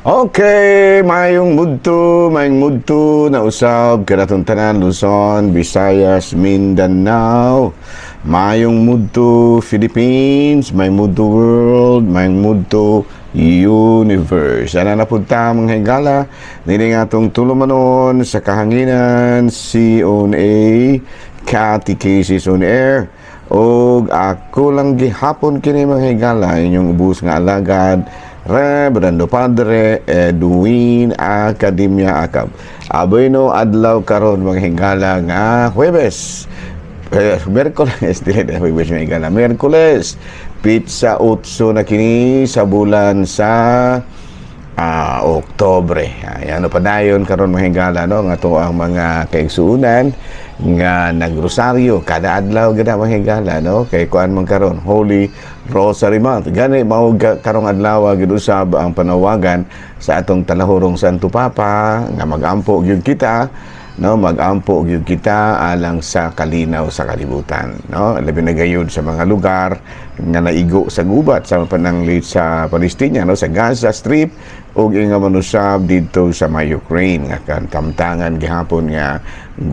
Okay, mayong mudto na usab kanatong tanan, Luzon, Visayas, Mindanao. Mayong mudto Philippines, mayong mudto world, mayong mudto universe. Ana na pud ta, mga higala, nini nga atong tulumanon sa kahanginan, CONA, Catechesis on Air. Og ako lang gihapon kini, mga higala, inyong ubos nga alagad, Reverendo Padre Edwin Academia Acab. Aboy no adlaw karon, mga higala, nga Huwebes. Eh, Miyerkules, dili na Huwebes, mga higala. Miyerkules, petsa 8 na kini sa bulan sa Oktobre. Ayan, ano padayon karon, mga higala, no, nga to ang mga kaigsuonan nga nagrosaryo kada adlaw gid, mga higala, no, kay kuan man karon, Holy Rosary Month. Gani mao karong adlaw gid usab ang panawagan sa atong talahurong Santo Papa nga magampo gyud kita, no, magampo gyud kita alang sa kalinaw sa kalibutan, no, labi na gayud sa mga lugar nga naigo sa gubat sa pananglit sa Palestina, no, sa Gaza Strip ug inga manusab didto sa may Ukraine nga kamtangan gihapon nga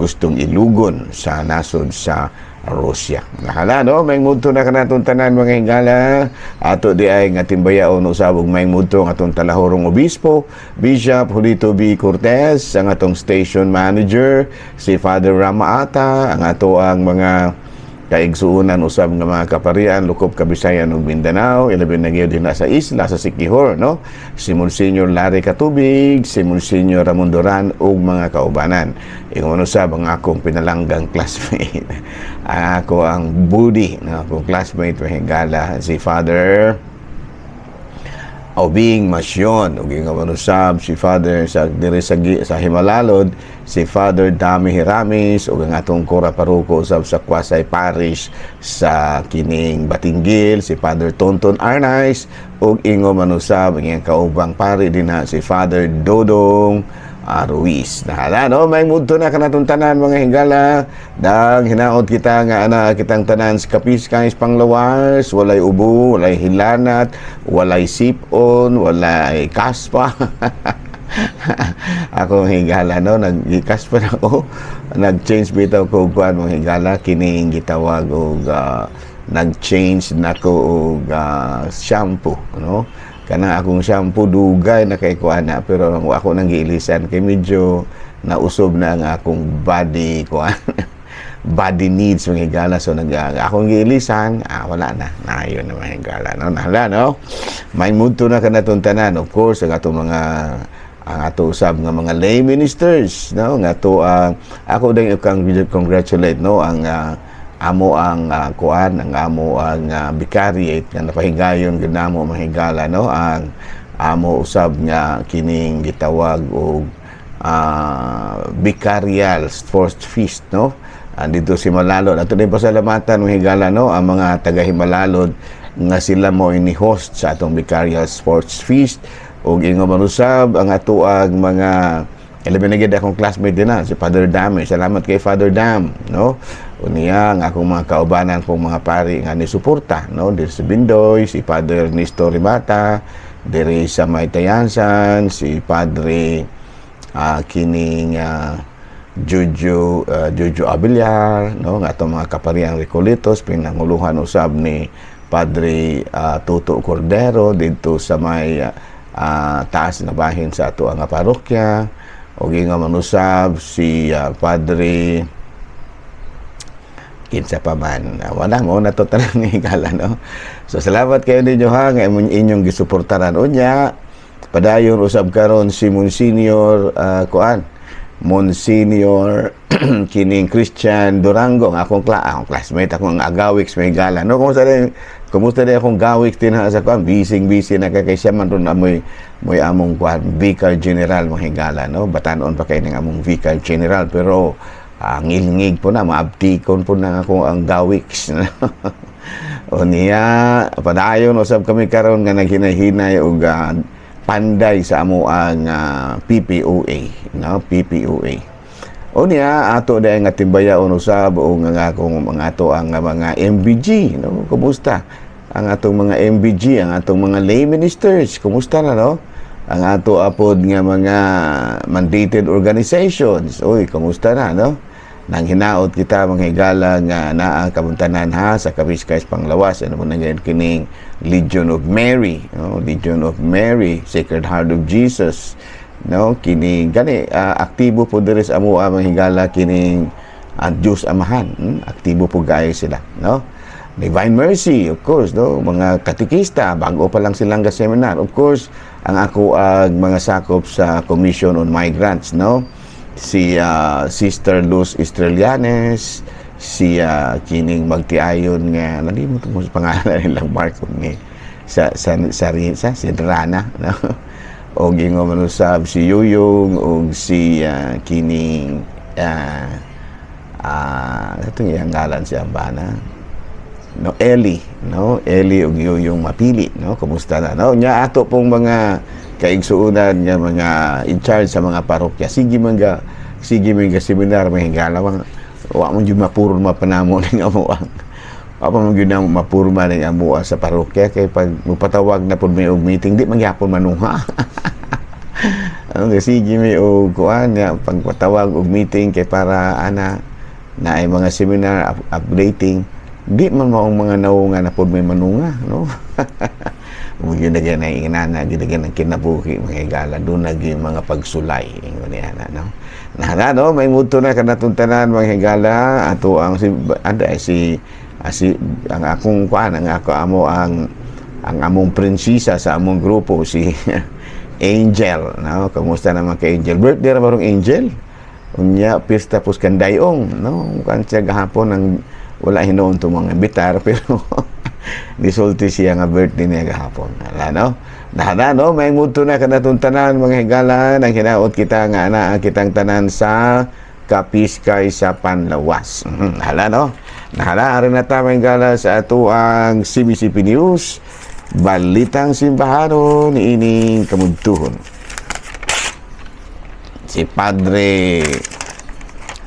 gustong ilugon sa nasod sa Russia. Nahala, no, may mudto na kanatong tanan, mga higala. Ato di ay nga timbayaon usab og may mudto ang atong talahurong obispo, Bishop Julito B. Cortez, ang atong station manager, si Father Ramaata, ang ato ang mga kaigsuonan usab nga mga kaparian lukop Kabisayan ug Mindanao, ilabi na gyud dinha sa isla sa Siquijor, no, si Monsignor Larry Katubig, si Monsignor Ramon Duran ug mga kaubanan. Ingon usab ang akong pinalanggang classmate, ang ako ang buddy, no, akong classmate, mga higala, si Father Obing Masyon ug ingon usab si Father sa diri sa Jimalalud, si Father Dami Hiramis, ug ang atong kura paroko usab sa Quasi Parish sa kining Batinguil, si Father Tonton Arnaiz, ug ingon man usab ang iyang kaubang pari dinha, si Father Dodong Ruiz. Nahala, no? May mudto na kanatong tanan, mga higala. Dang hinaot kita nga ana kitang tanan sa kapiskay panglawas, walay ubo, walay hilanat, walay sipon, walay kaspa. Ako, higala, no, nagkaspa na ako. Nag-change bitaw ko og kuan, mga higala, kining gitawag og nag-change na ko og shampoo, no? Kanang akong shampoo dugay na kay kuan na, pero ako nang giilisan kay medyo nausob na ang akong body kuan, body needs, mga higala. So nag akong giilisan, wala na nayon na, mga higala, no. Nahala, no, may mudto na kanatong tanan. Of course, ang atong mga ang ato usab nga mga lay ministers, no, nga to ang ako din kang congratulate, no, ang amo ang kuan, ang amo ang vicariate nga napahigayon gid namo, mga higala, no, ang amo usab nga kining gitawag og vicarial first feast, no, dito si Jimalalud. Ato din pasalamatan, mga higala, no, ang mga taga Jimalalud nga sila mo ini host sa atong vicarial sports feast, ug ingon man usab ang atoang mga ilabi na gid akong classmate din na si Father Dam. Salamat kay Father Dam, no. Unya ang akong mga kaubanan kong mga pari nga ni suporta, no, diri sa Bindoy, si Father Nestor Rimata, diri sa Maytayansan, si Padre kining Jojo Abiliar, no, nga atong mga kapariang Recoletos pinanguluhan usab ni Padre Toto Cordero didto sa may taas na bahin sa ato ang parokya, ug ingon man usab si Padre kinsa pa man. Wala mo na to tanan, higala, no. So salamat kayo ninyo ha nga inyong gisuportaran. Unya padayon usab karon si Monsignor kuan, Monsignor kining Christian Durango, ang akong classmate, akong agawix, may gala, no. Kumusta din akong gawix din ha sa kuan? Busy busy na kay siya man ron amoy moy among kuan, vicar general, mga higala, no. Batanon pa kay ning among vicar general, pero ngilngig po na, maabtikon po na ako ang gawix. O niya, padayon usab kami karon nga naghinay-hinay og panday sa amo ang PPOA, no, PPOA. O niya, ato dahil nga timbayaon usab o nga akong mga ato ang mga MBG, no? Kumusta ang atong mga MBG, ang atong mga lay ministers? Kumusta na, no? Ang ato apod nga mga mandated organizations. Uy, kumusta na, no? Nang hinaot kita, mga higala, nga naa kamong tanan ha sa Kapiskay Panglawas. Ano mo na ngayon kining Legion of Mary, no? Legion of Mary, Sacred Heart of Jesus, no? Kini gani aktibo po diri sa amoa, mga higala, kining Diyos Amahan, Aktibo po gaya sila, no? Divine Mercy, of course, no? Mga katikista, bago pa lang silang ga-seminar. Of course, ang ako ang mga sakop sa Commission on Migrants, no? Si Sister Luz Estrellanes, si kining magtiayon nga nalimot ko sa pangalan nilang Marco ni sa si Rana, no? Og ingon man usab si Yuyong og si kining itong iyang ngalan si Ambana, no? Eli, no? Eli ug Yuyong Mapili, no? Kumusta na, no? Nya ato pong mga kaigsuonan nga mga in charge sa mga parokya, sige man ga seminar, mga higala. Wa mo jud mapurma pa namo ning amo ang wa pa man gyud namo mapurma ning amo sa parokya kay pag mopatawag na pud may og meeting, di man gyapon manuha. Ano kay sige may og kuan nga pagpatawag og meeting kay para ana na ay mga seminar updating, di man maong mga naunga na pod may manunga, no? Mugin na na inana gid ng kinabuhi, mga higala, doon na gyud mga pagsulay ingon niya na, no? Na, no, may muto na kanatong tanan, mga higala. Ato ang si anda si ah, si ang akong kuan, ang ako amo ang among prinsesa sa among grupo, si Angel, no? Kumusta naman kay Angel? Birthday ra barong Angel. Unya pista pus kandayong, no? Kan siya gahapon ang wala hinuon to mga bitar, pero nisulti siya nga birthday niya gahapon. Ala, no? Nahana, no, may muto na kanatong tanan, mga higala. Nang hinaot kita nga ana kitang tanan sa Kapiskay sa Panlawas. Hala, no? Nahala rin na ta, mga higala, sa ato ang CBCP News. Balitang simbahano ni ining kamudtuhon. Si Padre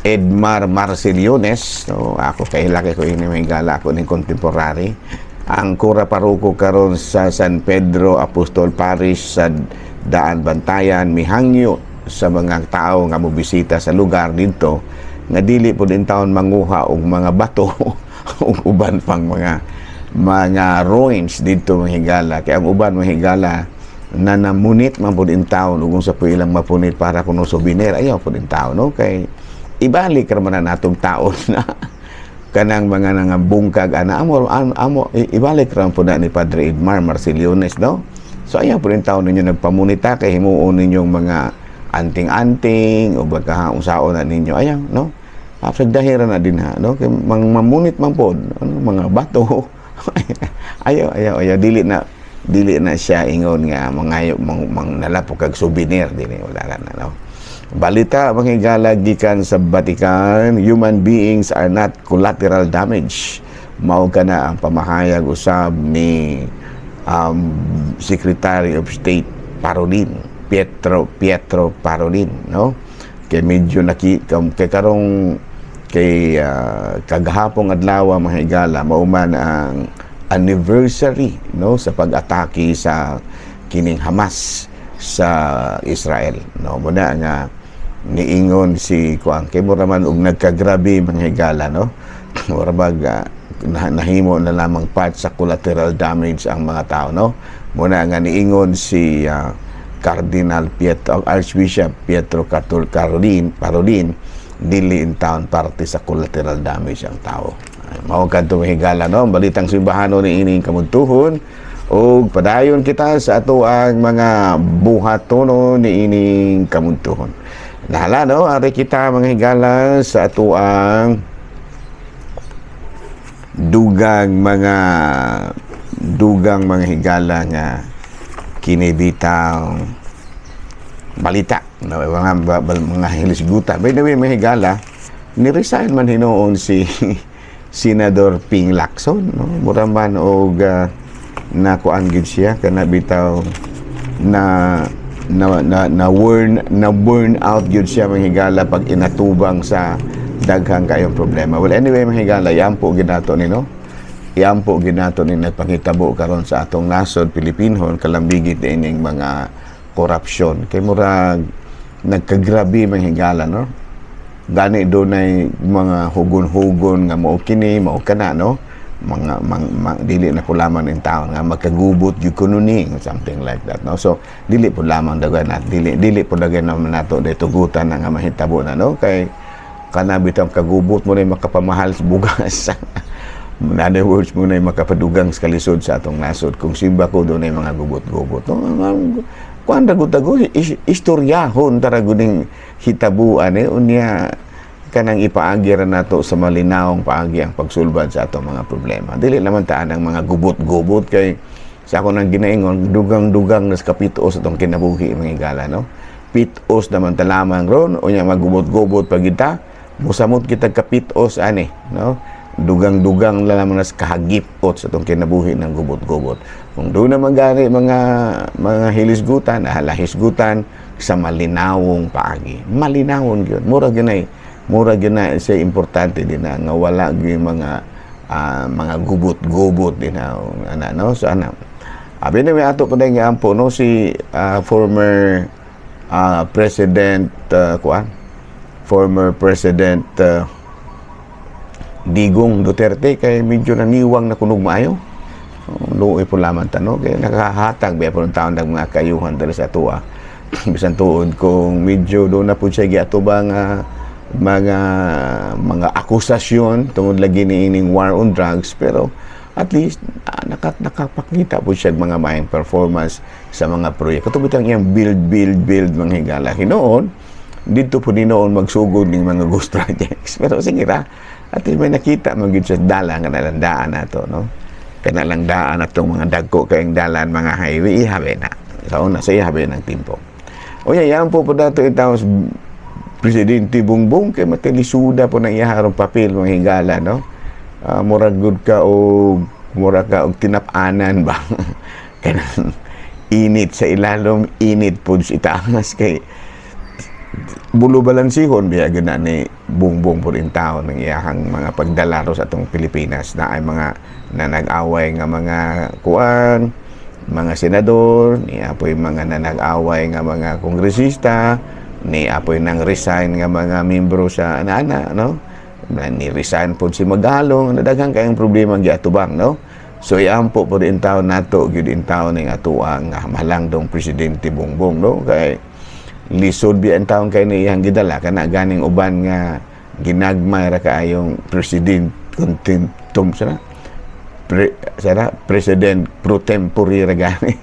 Edmar Marceliones, no, ako kay laki ko ini, may gala ako ning contemporary. Ang kura paroko karon sa San Pedro Apostol Parish sa Daan Bantayan mihangyo sa mga tao nga mobisita sa lugar didto nga dili pud taon manguha og mga bato ug uban pang mga ruins didto, mga higala, kay ang uban, mga higala, na namunit man pud in taon ug unsa po ilang mapunit para kuno souvenir. Ayaw pud in taon, no, kay ibalik ra man na natong taon na kanang mga nangabungkag ana amo amo ibalik ra po na ni Padre Edmar Marceliones, no? So ayaw po rin taon ninyo nagpamunita kay himuon ninyong mga anting-anting o baka unsaon na ninyo. Ayaw, no? Apsag dahira na din ha, no? Kay mang mamunit man pod ano, mga bato. Ayaw, ayaw, ayaw. Dili na siya ingon nga mangayo mang nalapok kag souvenir dili, wala na, no? Balita, mga higala, gikan sa Vatican: human beings are not collateral damage. Mao kana ang pamahayag usab ni Secretary of State Parolin, Pietro Pietro Parolin, no? Kay medyo naki kay karong kay kagahapong adlaw, mga higala, mauman ang anniversary, no, sa pag-atake sa kining Hamas sa Israel, no? Muna nga niingon si kuang kay mura man og nagkagrabe, mga higala, no? Mura bag nahimo na lamang part sa collateral damage ang mga tao, no? Muna nga niingon si Cardinal Pietro, Archbishop Pietro Catul Parolin Parolin, dili in town parte sa collateral damage ang tao. Ay, mao kadto, mga higala, no, ang balitang simbahano ni ining kamudtuhon ug padayon kita sa ato ang mga buhatono ni ining kamudtuhon. Nahala, no, ari kita, mga higala, sa ato ang dugang mga higala nga kinibitang balita, no, mga hilisgutan. By the way, mga higala, ni-resign man hinuon si Senador Ping Lacson, no? Mura man og nakuan gid siya kana bitaw na na na na burn na burn out gyud siya, mga higala, pag inatubang sa daghang kayong problema. Well, anyway, mga higala, iampo gid nato ni, no? Iampo gid nato ni nagpangitabo karon sa atong nasod Pilipinhon kalambigit ining mga korupsyon kay murag nagkagrabe, mga higala, no? Gani dunay mga hugon-hugon nga mao kini, mao kana, no? Mga dili na po lamang in taon nga magkagubot gyud kuno ni, something like that, no? So dili po lamang dagan at dili dili po dagan naman nato dito tugutan na nga mahitabo na, no? Kay kana bitang kagubot mo na makapamahal sa bugas. In other words, mo na makapadugang sa kalisod sa atong nasod kung simba ko doon ay mga gubot-gubot, no? Kuan ra gud tago, istoryahon tara guning hitabuan eh. Unya kanang ipaagi ra nato sa malinawong paagi ang pagsulbad sa atong mga problema. Dili naman taan ang mga gubot-gubot kay sa ako nang ginaingon, dugang-dugang na sa kapituos atong kinabuhi, mga higala, no? Pitos naman ta lamang ron. Unya magubot-gubot pag kita, musamot kita kapitos ani, no? Dugang-dugang na lamang na sa kahagipot sa atong kinabuhi ng gubot-gubot. Kung doon naman gani mga hilisgutan, lahisgutan sa malinawong paagi. Malinawon gyud. Mura gyud na siya importante din na nga wala gyud mga gubot-gubot din na ana, no? So ana. Abi na may ato pa nga ampo, no, si former President kuan, former President Digong Duterte kay medyo naniwang na kunog maayo. Luoy po lamang ta, no, kay nakahatag ba po ng taon ng mga kayuhan diri sa tuwa. Bisan tuod kung medyo doon na po siya giatubang mga akusasyon tungod lagi ni ining war on drugs, pero at least nakapakita po siya mga maayong performance sa mga proyekto. Ito bitang iyang build, build, build, mga higala. Hinoon, dito po ni noon magsugod ng mga ghost projects. Pero sige ra, at least may nakita man gyud siya dala nga nalandaan nato, no? Kanalang daan atong mga dagko kayong dalan, mga highway, ihabi na. Sa una, sa ihabi ng timpo. O yan po po dato itaw Presidente Bongbong kay matilisuda po ng iyaharong papel, mga higala, no? Murag gud ka o mura ka og tinap-anan ba? Kanang init sa ilalom, init po sa itaas kay bulo balansihon biya gud na ni Bongbong po rin tao ng iyahang mga pagdalaro sa atong Pilipinas na ay mga nanag-away nga mga kuan, mga senador, ni apoy mga nanag-away nga mga kongresista, ni apoy nang resign nga mga membro sa ana-ana, no? Na ni resign po si Magalong, nadaghang kayong problema giatubang, no? So iampo po rin tao nato gyud in tao ning atuang nga mahalangdong Presidente Bongbong, no? Kay lisod biya ang taon kay ni iyang gidala kana ganing uban nga ginagmay ra kaayong president contentum sana pre, sana president pro tempore ra gani,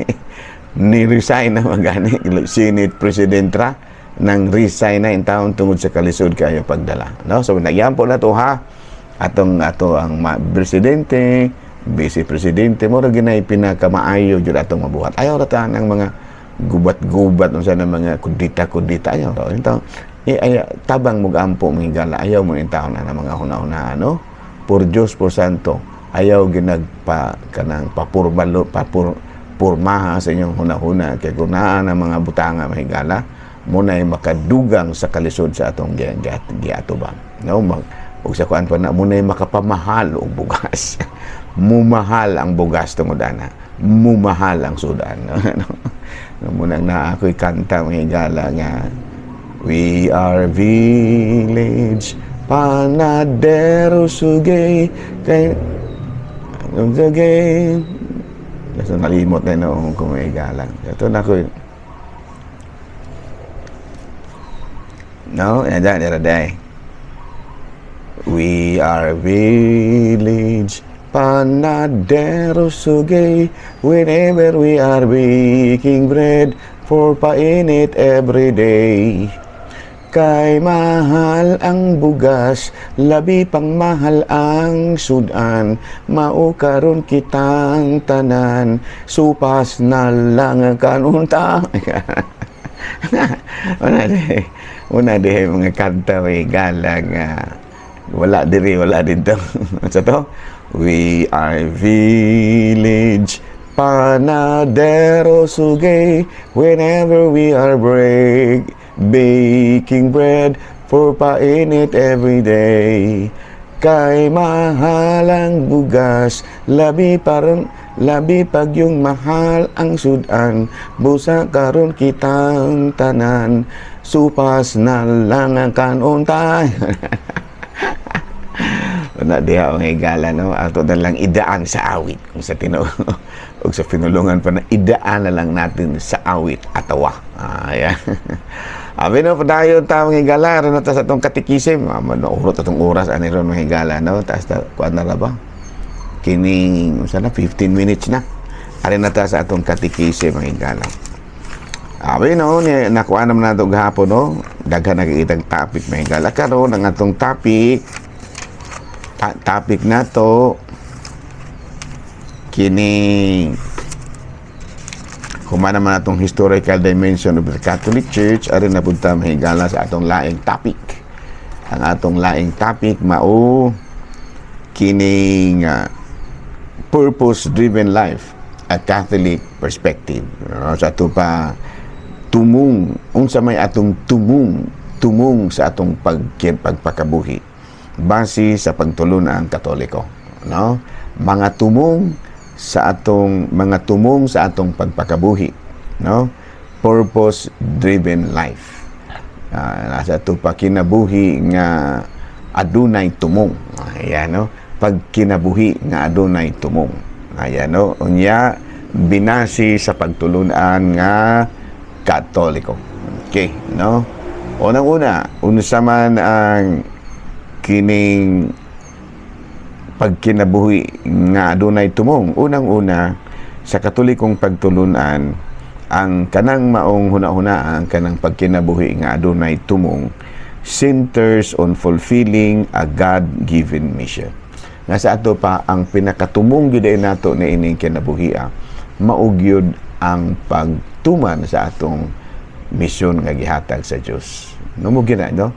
ni resign na magani Senate President ra nang resign na in taon tungod sa kalisod kayo pagdala, no? So nagyampo na to ha atong ato ang presidente, vice presidente mo ra ginay pinakamaayo jud atong mabuhat. Ayaw ra ta ng mga gubat-gubat, unsa na mga kudita-kudita, ayaw ra intaw eh. Ay, tabang mo gampo, mga higala, ayaw mo intaw na ng mga huna-huna, no? Por Dios, por santo, ayaw ginagpa kanang papurbalo papur purmaha sa inyong huna-huna kay kung naa na mga butanga, mga higala, mo na makadugang sa kalisod sa atong giatubang, no? Mag ug sa kuan pa na mo na makapamahal og bugas. Mumahal ang bugas tungod ana, mumahal ang sudan, no? Munang naa ako'y kanta, mga higala, nga "We are village panadero sugay kay sugay." So nalimot na noong kumigala. Ito na ko. No, yan dyan, yan day. "We are village panadero sugay. Whenever we are baking bread for painit every day. Kay mahal ang bugas, labi pang mahal ang sudan. Mao karon kitang tanan, supas na lang ang kanunta." Una di mga kanta may gala nga wala diri, wala dito. Sa to, "We are village panadero sugay. Whenever we are baking bread for painit every day. Kay mahal ang bugas, labi parang Labi pag yung mahal ang sudan, busa karon kitang tanan, supas na lang ang kanon tay. Na diha ang higala, no? Ato na lang idaan sa awit kung sa tinuod ug sa pinulungan pa na idaan na lang natin sa awit atawa. Ayan. Abi no, padayon ta, mga higala, aron na ta sa atong katikisim. Manourot atong oras ani ron, mga higala, no? Taas ta kuan na ra ba? Kining sana 15 minutes na. Ari na ta sa atong katikisim, mga higala. Abi no, ni nakuha naman nato gahapon, no. Daghan na kitang topic, mga higala. Karon ang atong topic nato kini human naman atong historical dimension of the Catholic Church. Ari na pud ta, mahigala, sa atong laing topic. Ang atong laing topic mao kining purpose driven life, a Catholic perspective, no? Sa ato pa tumong, unsa may atong tumong tumong sa atong pagpakabuhi base sa pagtulunan Katoliko, no? Mga tumong sa atong pagpakabuhi, no? Purpose driven life. Nasa ato pa kinabuhi nga adunay tumong. Ayan, no? Pagkinabuhi nga adunay tumong. Ayan, no? Unya binasi sa pagtulunan nga Katoliko. Okay, no? Unang-una, unsa man ang kining pagkinabuhi nga adunay tumong? Unang-una, sa Katolikong pagtulunan, ang kanang maong huna-huna, ang kanang pagkinabuhi nga adunay tumong, centers on fulfilling a God-given mission. Nga sa ato pa, ang pinakatumong gyud ay nato na ining kinabuhia, mao gyud ang pagtuman sa atong misyon nga gihatag sa Dios. No mo gina, no?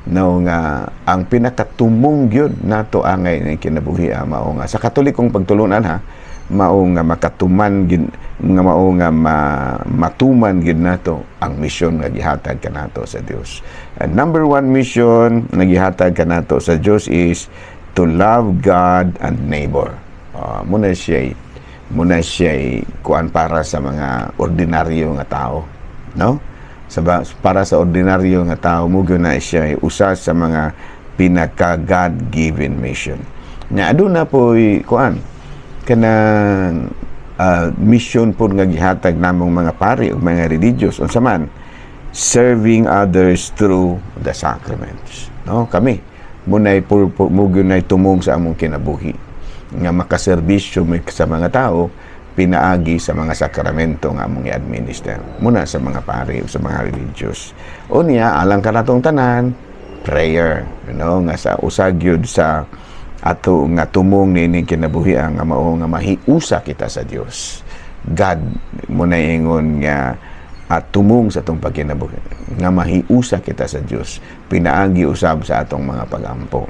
No nga ang pinakatumong gyud nato angay ning kinabuhi mao nga sa Katolikong pagtulunan ha, mao nga makatuman gyud nga mao nga matuman gyud nato ang misyon nga gihatag kanato sa Dios. And number one mission nga gihatag kanato sa Dios is to love God and neighbor. Muna siya kuan para sa mga ordinaryo nga tao, no? Para sa ordinaryo nga tao mo gyud na siya usa sa mga pinaka God-given mission. Nya aduna po'y kuan kanang mission po nga gihatag namong mga pari ug mga religious. Unsa man? Serving others through the sacraments, no? Kami munay mo gyud nay tumong sa among kinabuhi nga makaserbisyo mi sa mga tao pinaagi sa mga sakramento nga among i-administer muna sa mga pari o sa mga religious. Unya, alang kanatong tanan, prayer, no? Nga sa usa gyud sa ato nga tumong niining kinabuhi ang nga mao nga mahiusa kita sa Dios. God mo na ingon nga at tumong sa atong pagkinabuhi nga mahiusa kita sa Dios pinaagi usab sa atong mga pagampo.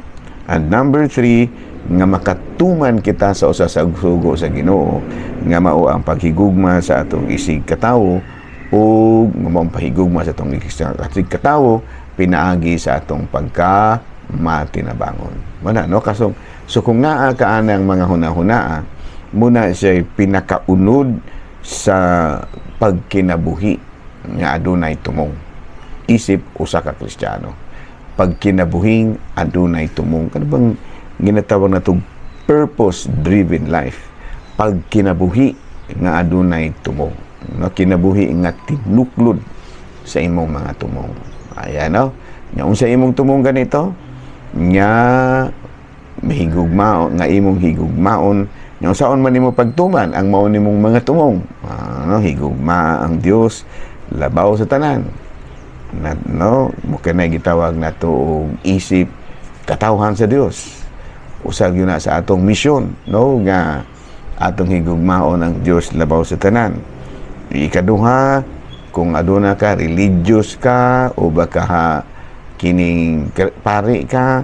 And number three, nga makatuman kita sa usa sa sugo sa Ginoo nga mao ang paghigugma sa atong isig katawo o nga mao ang pahigugma sa atong isig katawo pinaagi sa atong pagka matinabangon. Wala, no? Kaso, so kung naa ka anang mga hunahunaa, muna siya pinakaunod sa pagkinabuhi nga adunay tumong. Isip usa ka Kristiyano. Pagkinabuhing adunay tumong. Kano bang ginatawag na itong purpose-driven life? Pagkinabuhi nga adunay tumong. No, kinabuhi nga tinuklod sa imong mga tumong. Ayan, no? Nya unsa imong tumong ganito? Nga mahigugmao, nga imong higugmaon, nya unsaon man nimo pagtuman ang mao nimong mga tumong? No, higugma ang Dios labaw sa tanan. Na, no, mo kanay gitawag nato og isip katawhan sa Dios. Usa gyud na sa atong misyon, no, nga atong higugmaon ang Dios labaw sa tanan. Ikaduha, kung aduna ka religious ka o baka ha, kining pari ka,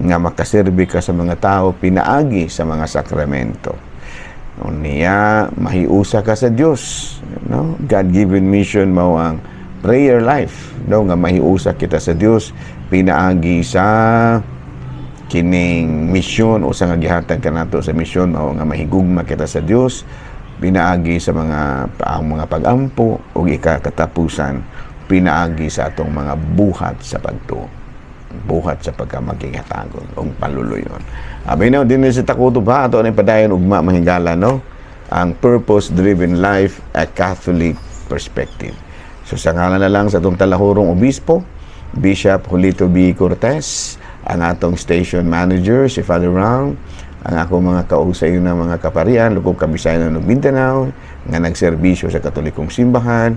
nga makaserbi ka sa mga tao pinaagi sa mga sakramento. Unya, mahiusa ka sa Dios, no? God-given mission mao ang prayer life, no? Nga mahiusa kita sa Dios pinaagi sa Kining misyon o sa nga gihatag kanato sa misyon mao nga mahigugma kita sa Dios pinaagi sa mga ang mga pag-ampo ug ikakatapusan pinaagi sa atong mga buhat sa pagtuo, buhat sa pagkamaging hatagon ug paluluyon. Abi na din sa Takuto ba ato ang padayon ugma, mga higala, no, ang purpose driven life, a Catholic perspective. So sa ngalan na lang sa atong talahurong obispo, Bishop Julito B. Cortez, ang atong station manager si Father Round, ang akong mga kausay na mga kaparian, lukop Kabisayan ug Mindanao, nga nagserbisyo sa Katolikong Simbahan.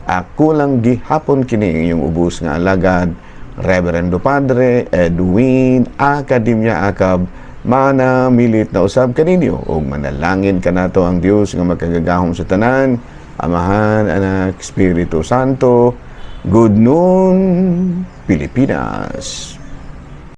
Ako lang gihapon kini inyong ubos nga alagad, Reverendo Padre Edwin Academia Acab, manamilit na usab kaninyo ug manalangin kanato ang Dios nga makagagahom sa tanan, Amahan, Anak, Espiritu Santo. Good noon, Pilipinas.